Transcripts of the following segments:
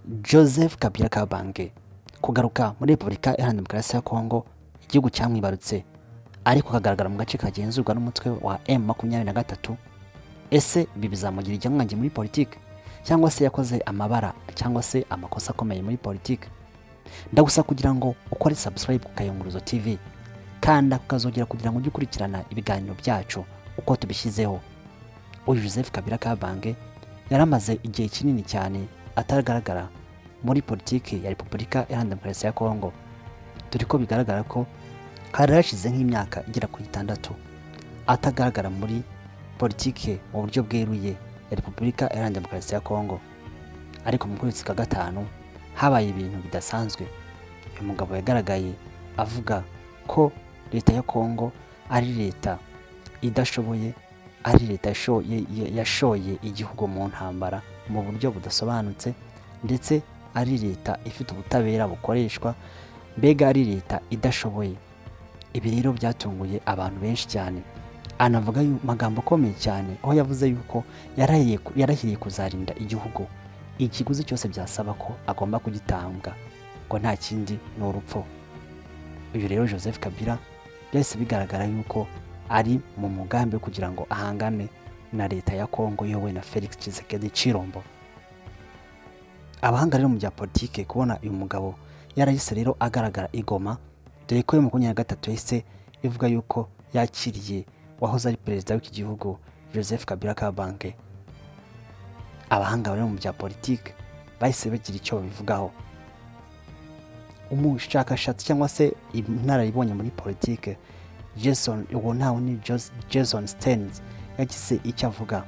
Joseph Kabila Kabange kugaruka muri Repubulika Iharanira Demokarasi ya Kongo, igihugu cyamwibarutse, ariko akagaragara mu gace kagenzurwa n'umutwe wa M23. Ese ibi bizamugira icyamwange muri politiki, cyangwa se yakoze amabara cyangwa se amakosa akomeye muri politiki? Ndagusaba kugira ngo ukore subscribe ku Kayunguruzo TV, kanda kukazogera kugira ngo ujye ukurikirana ibiganiro byacu uko tubishyizeho. Uyu Joseph Kabila Kabange yaramaze igihe kinini cyane atagaragara muri politiki ya Repubulika Iharanira Demokarasi ya Kongo, dore ko bigaragara ko hari hashize nk'imyaka igera kuri 6 atagaragara muri politiki mu buryo bweruye ya Repubulika Iharanira Demokarasi ya Kongo. Ariko mu kwezi kwa 5 habaye ibintu bidasanzwe. Uyu mugabo yagaragaye avuga ko leta ya Kongo ari leta idashoboye, ari leta yashoye igihugu mu ntambara mu buryo budasobanutse, ndetse ari leta ifite ubutabera bukoreshwa, mbega ari leta idashoboye. Ibi rero byatunguye abantu benshi cyane. Anavuga amagambo akomeye cyane, aho yavuze yuko yarahiriye kuzarinda igihugu, ikiguzi cyose byasaba ko agomba kugitanga, ngo nta kindi ni urupfu. Uyu rero Joseph Kabila byahise bigaragara yuko ari mu mugambi wo kugira ngo ahangane na leta ya Kongo yowe na Felix Tshisekedi Tshilombo. Abahanga rero mu bya politike kubona uyu mugabo yarahise rero agaragara i Goma, dore ko 23 yahise ivuga yuko yakiriye wahoze ari perezida w'iki gihugu Joseph Kabila Kabange. Abahanga rero mu bya politike bahise bagira icyo babivugaho. Umushakashatsi cyangwa se inararibonye muri politike Jason, uwo ntawe ni Jason Stearns, yagize icyo avuga.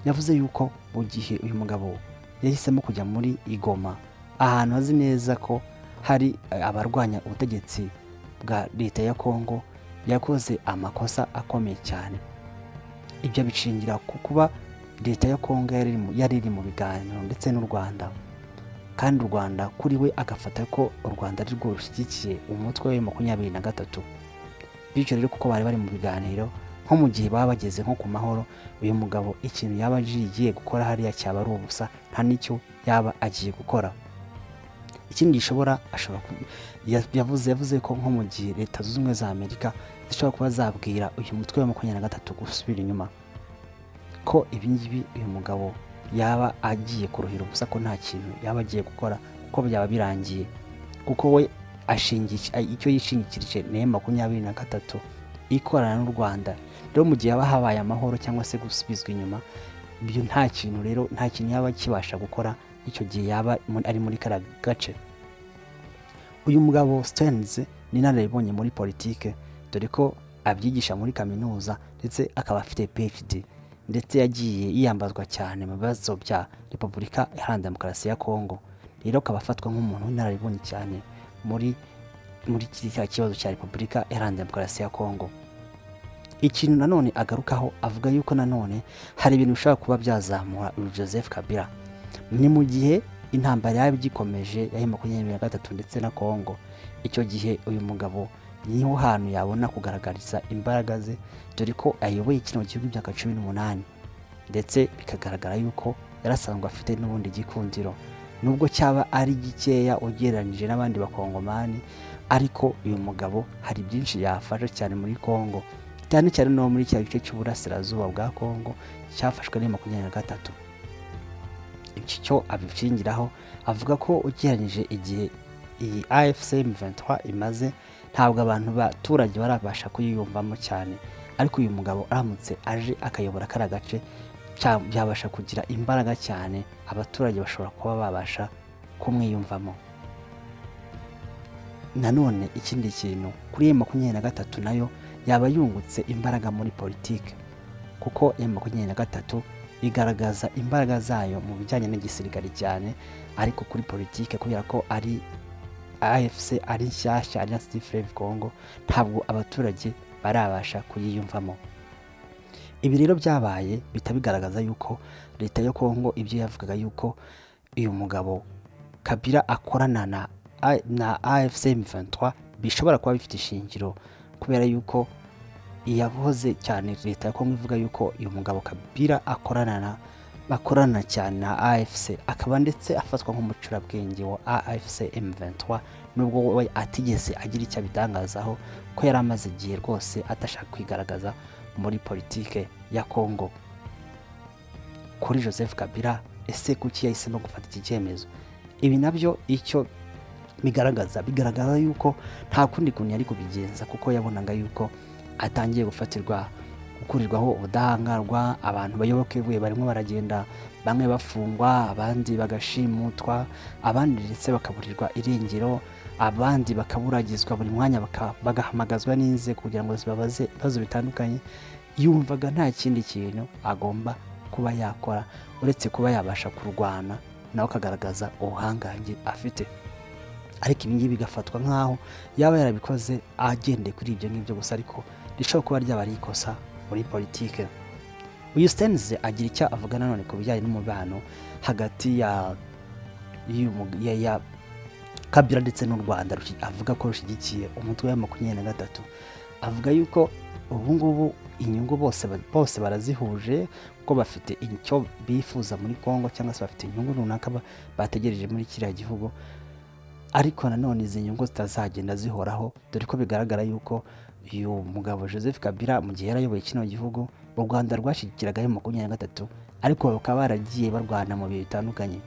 Yavuze yuko mu gihe uyu mugabo yahisemo kujya muri Igoma, ahantu azi neza ko hari abarwanya ubutegetsi bwa leta ya Kongo, yakoze amakosa akomeye cyane. Ibyo bishingira ku kuba leta ya Kongo yari iri mu biganiro ndetse n'u Rwanda, kandi u Rwanda kuri we agafata ko u Rwanda ari rwo rushyigikiye umutwe wa 23. Bityo rero kuko bari bari mu biganiro, nko mu gihe baba bageze nko ku mahoro, uyu mugabo ikintu yaba agiye gukora hariya cyaba ari ubusa, nta n'icyo yaba agiye gukora. Ikindi gishobora ashobora yavuze ko nko mu gihe Leta Zunze Ubumwe za Amerika zishobora kuba zabwira uyu mutwe wa 23 gusubira inyuma, ko ibi ngibi uyu mugabo yaba agiye kuruhira ubusa, ko nta kintu yaba agiye gukora, kuko byaba birangiye, kuko we icyo yishingikirije ni 23 ikorana n'u Rwanda. Rero mu gihe haba habaye amahoro cyangwa se gusubizwa inyuma, ibyo nta kintu rero nta kintu yaba kibasha gukora icyo gihe yaba ari muri kara gace. Uyu mugabo Stearns ni inararibonye muri politike, dore ko abyigisha muri kaminuza ndetse akaba afite PhD, ndetse yagiye yiyambazwa cyane mu bibazo bya Repubulika Iharanira Demokarasi ya Kongo. Rero akaba afatwa nk'umuntu w'inararibonye cyane muri kiriya kibazo cya Repubulika Iharanira Demokarasi ya Kongo. Ikintu nanone agarukaho, avuga yuko nanone hari ibintu bishobora kuba byazamura uyu Joseph Kabila. Ni mu gihe intambara yaba igikomeje ya 23 ndetse na Kongo, icyo gihe uyu mugabo niho hantu yabona kugaragariza imbaraga ze, dore ko ayoboye kino gihugu imyaka 18, ndetse bikagaragara yuko yarasanzwe afite n'ubundi gikundiro, nubwo cyaba ari gikeya ugereranyije n'abandi bakongomani, ariko uyu mugabo hari byinshi yafasha cyane muri Kongo, cyane cyane no muri cya gice cy'uburasirazuba bwa Kongo cyafashwe na 23. Iki cyo abishingiraho avuga ko ugereranyije igihe iyi AFC M23 imaze, ntabwo abantu baturage barabasha kuyiyumvamo cyane, ariko uyu mugabo aramutse aje akayobora kara gace, byabasha kugira imbaraga cyane, abaturage bashobora kuba babasha kumwiyumvamo. Nanone ikindi kintu kuri 23 nayo yaba yungutse imbaraga muri politike, kuko 23 igaragaza imbaraga zayo mu bijyanye n'igisirikare cyane, ariko kuri politike kubera ko ari AFC ari nshyashya, ari na Congo, ntabwo abaturage barabasha kuyiyumvamo. Ibi rero byabaye bitabigaragaza yuko leta ya Kongo ibyo yavugaga yuko uyu mugabo Kabila akorana na AFC M23 bishobora kuba bifite ishingiro, kubera yuko yahoze cyane leta ya Kongo ivuga yuko uyu mugabo Kabila akorana na bakorana cyane na AFC, akaba ndetse afatwa nk'umucurabwenge wa AFC M23, nubwo we atigeze agira icyo abitangazaho ko yari amaze igihe rwose atashaka kwigaragaza muri politike ya Congo. Kuri Joseph Kabila, ese kuki yahisemo gufata iki cyemezo? Ibi nabyo icyo bigaragaza yuko nta kundi kuntu yari kubigenza, kuko yabonaga yuko atangiye gufatirwa gukurirwaho ubudahangarwa, abantu bayoboke be barimo baragenda bamwe bafungwa, abandi bagashimutwa, abandi ndetse bakaburirwa irengero, abandi bakaburagizwa buri mwanya, bagahamagazwa n'inzego kugira ngo zibabaze ibibazo bitandukanye. Yumvaga nta kindi kintu agomba kuba yakora uretse kuba yabasha kurwana nawe akagaragaza ubuhangange afite. Ariko ibi ngibi bigafatwa nk'aho yaba yarabikoze agendeye kuri ibyo ngibyo gusa, ariko rishobora kuba ryaba ari ikosa muri politike. Uyu Stearns agira icyo avuga nanone ku bijyanye n'umubano hagati ya Kabila ndetse n'u Rwanda, avuga ko rushyigikiye umutwe wa 23. Avuga yuko ubu ngubu inyungu bose barazihuje, kuko bafite icyo bifuza muri Congo cyangwa se bafite inyungu runaka bategereje muri kiriya gihugu, ariko nanone izi nyungu zitazagenda zihoraho, dore ko bigaragara yuko uyu mugabo Joseph Kabila mu gihe yarayoboye kino gihugu, u Rwanda rwashyigikiraga M23, ariko bakaba baragiye barwana mu bihe bitandukanye,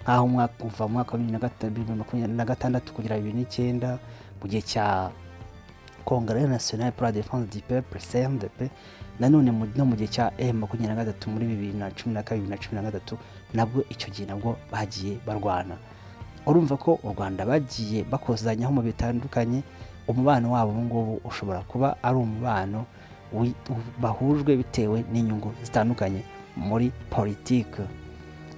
nk'aho kuva mu mwaka wa 2026 kugera 2009 mu gihe cya Congrès National pour la Défense du Peuple CNDP, nanone no mu gihe cya M23 muri 2012 2013, nabwo icyo gihe nabwo bagiye barwana. Urumva ko u Rwanda bagiye bakozanyaho mu bitandukanye, umubano wabo ubu ngubu ushobora kuba ari umubano bahujwe bitewe n'inyungu zitandukanye muri politike.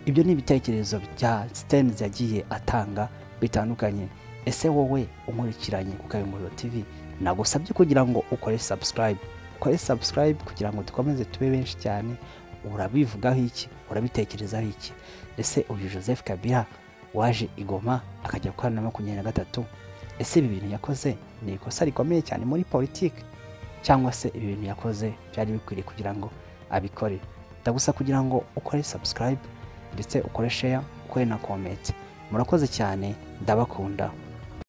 Ibyo ni ibitekerezo bya Stearns yagiye atanga bitandukanye. Ese wowe unkurikiranye ku Kayunguriro TV, nagusabye kugira ngo ukore subscribe, ukore subscribe kugira ngo dukomeze tube benshi cyane. Urabivugaho iki? Urabitekerezaho iki? Ese uyu Joseph Kabila waje i Goma akajya gukorana na 23, ese ibi bintu yakoze ni ikosa rikomeye cyane muri politike, cyangwa se ibi bintu yakoze byari bikwiriye kugira ngo abikore? Ndagusa kugira ngo ukore subscribe ndetse ukore share, ukore na comment. Murakoze cyane, ndabakunda.